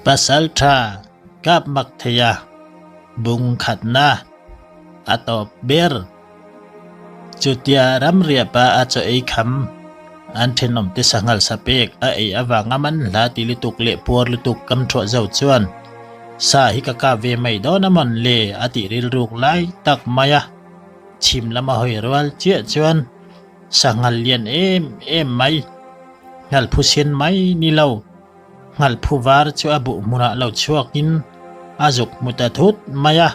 Pasaltha kap mak thei a, bung khatna a tawp ber. Chutia ramriah pa a chaw ei kham, an thenawmte sanghal sa pek a ei avanga man hla ti lutuk leh puar lutuk kam thuah zo chuan sa hi ka kap ve mai dawn a mawn le a tih rilruk lai tak mai a. Chhim lama hawi rual chiah chuan sanghal lian em em mai, nghal phu sen mai ni lo. Nghalphu var chu a buh hmunah lo chhuakin a zuk hmu ta thut mai a.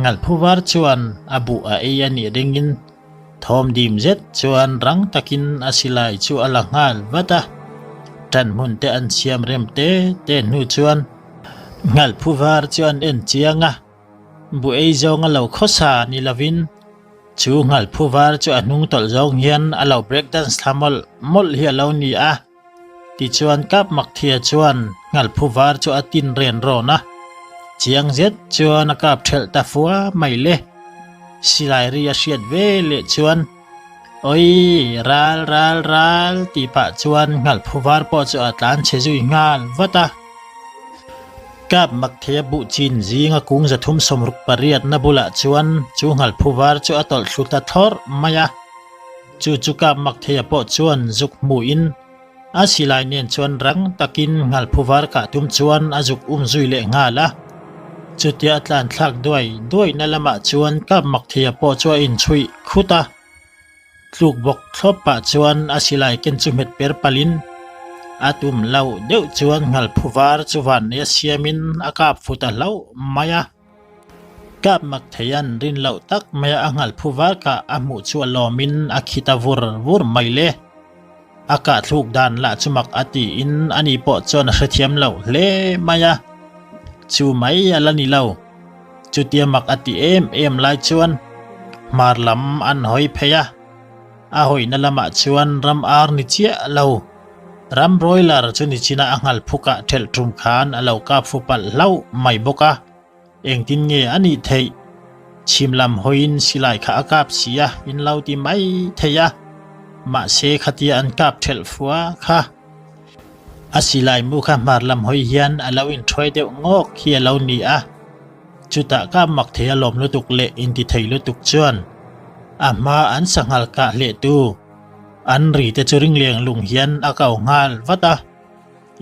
Nghalphu var chuan a buh a ei a nih ringin thawm dim zet chuan rang takin a silai chu a la nghal vat a. Ṭan hmun te an siam rem te te hnu chuan Nghalphu var chu an en chiang a. Buh ei zawng a lo khawsa ni lovin chu Nghalphu var chu a hnung tawlh zawng hian a lo break dance thla mawlh mawlh hi a lo ni a. Tichuan Kapmakthia chuan Nghalphu var chu a tin ren rawn a, chiang zet chuan a kap thelh ta fua mai le. Silai ri a hriat ve leh chuan, Awii, ral ral ral tih pah chuan Nghalphu var pawh chu a tlan chhe zui nghal vat a. Kapmakthia buh chin zinga kung 368 na bulah chuan chu Nghalphu var chu a tawlh thlu ta thlawrh mai a. Chu chu kap mak theia pawh chuan zuk hmuhin a silai nen chuan rang takin nghalphu var kah tum chuan a zuk um zui leh nghal a. Chutia a tlan thlak duai duaina lamah chuan kap mak theia pawh chu a inchhuih khut a. Tluk bawk thlawp pah chuan a silai ken chu hmet per palhin a tum loh deuh chuan nghalphu var chu vanneia siamin a kap fu ta hlauh mai a. Kap mak thei an rin loh tak mai a nghal phu var kah a hmuh chu a lawmin a khi ta vur vur mai le. A kah thluk dan lah chu mak a tiin ani pawh chuan a hrethiam loh hle mai a. Chu mai a la ni lo. Chutia mak a ti em em lai chuan hmar lam an hawi phei a. A hawina lamah chuan ram ar ni chiah lo. Ram broiler chu ni chinah a nghal phukah thelh tum khan a lo kap fu palh hlauh mai bawk a. Engtin nge a nih theih? Chhim lam hawiin silai kha a kap si a, in lo ti mai thei a. Mahse khatia an kap thelh fua kha. A silai mu kha hmar lam hawi hian a lo inthuai deuh ngawk hi a lo ni a. Chutah kap mak thei a lawm lutuk leh intithei lutuk chuan a hma an sanghal kah hlehtu an ri te chu ringleng lung hian a kau nghal vat a.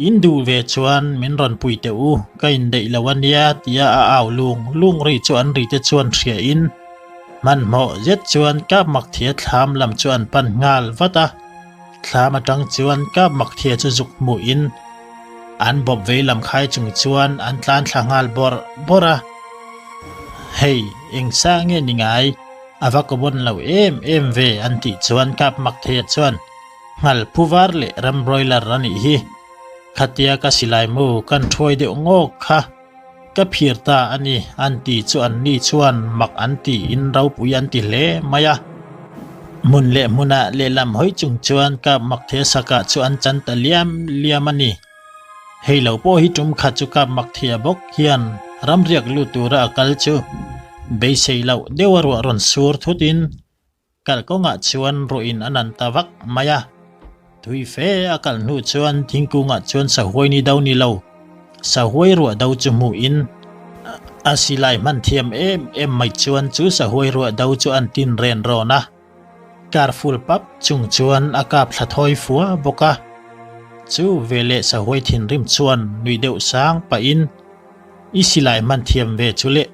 In duh ve chuan min rawn pui teh u, ka indeih lo a nia tia a au lung lung ri chu an ri te chuan hria in hmanhmawh zet chuan kap makthia thlam lam chu an pan nghal vat a. Thlam atang chuan kap makthia chu zuk hmuh in an bawp vei lam khai chung chuan an tlan thla nghal bawrh bawrh a. Hei, eng sa nge ni ngai? A va kawbawn lo em em ve an tih chuan kap makthia chuan Nghal phu var leh ram broiler a nih hi. Khatia ka silai mu kan thuai deuh ngawk kha ka phir ta a ni an ti chu an ni chuan mak an tiin ropui an ti hle mai a. Hmun leh hmunah lehlam hawi chung chuan ka mak the sakah chu an chan ta liam liam a ni. Hei lo pawh hi tum khat chu kap mak thia bawk hian ramriak lut tura a kal chu beisei loh deuha ruah rawn sur thutin Kal kawngah chuan ruahin a nan ta vak mai a, tui fe a kal hnu chuan thingkungah chuan sahuai ni do ni lo, sahuai ruah do chu hmuhin a silai hman thiam em em mai chuan chu sahuai ruah do chu an tin ren rawn a, kar ful pap chung chuan a kap thla thawi fua bawk a. Chu veleh sahuai thinrim chuan nui deuh sang pahin, I silai hman thiam ve chu le.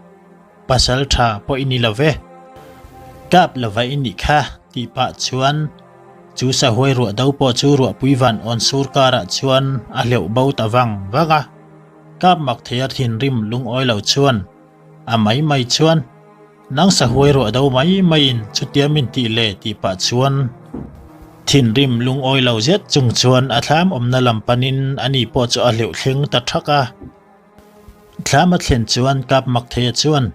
Pasal tha pawh i ni lo ve. Kap lova i nih kha tih pah chuan chu sahuai ruah do pawh chu ruahpui van awn sur karah chuan a hleuh bo ta vang vang a. Kap mak thei a thinrim lungawi lo chuan a mai mai chuan nang sahuai ruah do mai maiin chutia min tih le tih pah chuan thinrim lungawi lo zet chung chuan a thlam awmna lam panin ani pawh chu a hleuh thleng ta thak a. Thlam a thlen chuan kap mak thei a chuan,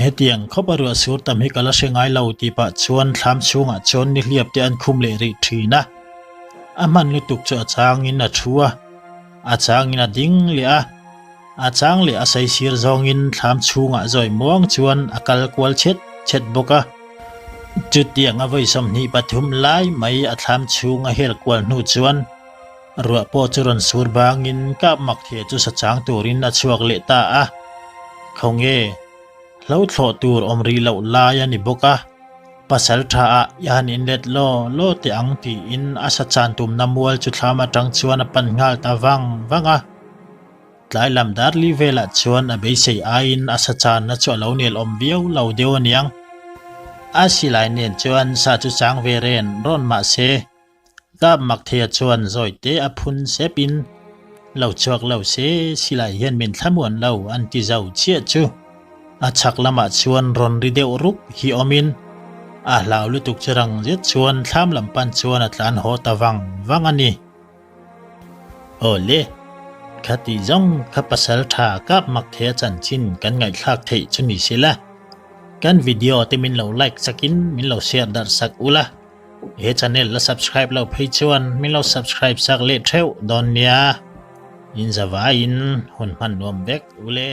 Hetiang khawp a ruah sur tam hi ka la hre ngai lo tih pah chuan thlam chhungah chuan nihliap te an khum leh rih thin a. A hman lutuk chu a changin a thu a, a changin a ding leh a, a chang leh a saisir zawngin thlam chhungah zawi muang chuan a kal kual chhet chhet bawk a. Chutiang a vawi 23 lai mai a thlam chhung a hel kual hnu chuan. Ruah pawh chu rawn sur bangin kap mak thia chu sa chang turin a chhuak leh ta a. Khawnge, hlo thlawh tur awm rih loh lai a ni bawk a, pasal tha ah i han inlet law law teh ang tiin a sa chan tumna mual chu thlam atang chuan a pan nghal ta vang vang a. Tlai lam dar li velah chuan a beisei aiin a sa channa chu a lo nel awm viau lo deuh aniang. A silai nen chuan sa chu chang ve ren rawn mah se, Kap Makthea chuan zawi te a phun sepin, Lo chhuak lo se, silai hian min thlamuan lo an ti zo chiah chu. A chhak lamah chuan rawn ri deuh rup hi awmin, a hlau lutuk chu rang zet chuan thlam lam pan chuan a tlan haw ta vang vang a ni. Aw le, khati zawng kha pasal tha kap mak thei a chanchin kan ngaihthlak theih chu ni se la, kan video te min lo like chakin min lo share darh sak ula, he channel la subscribe lo phei chuan min lo subscribe sak leh theuh dawn nia, in zavaiin hun hman nuam vek ule.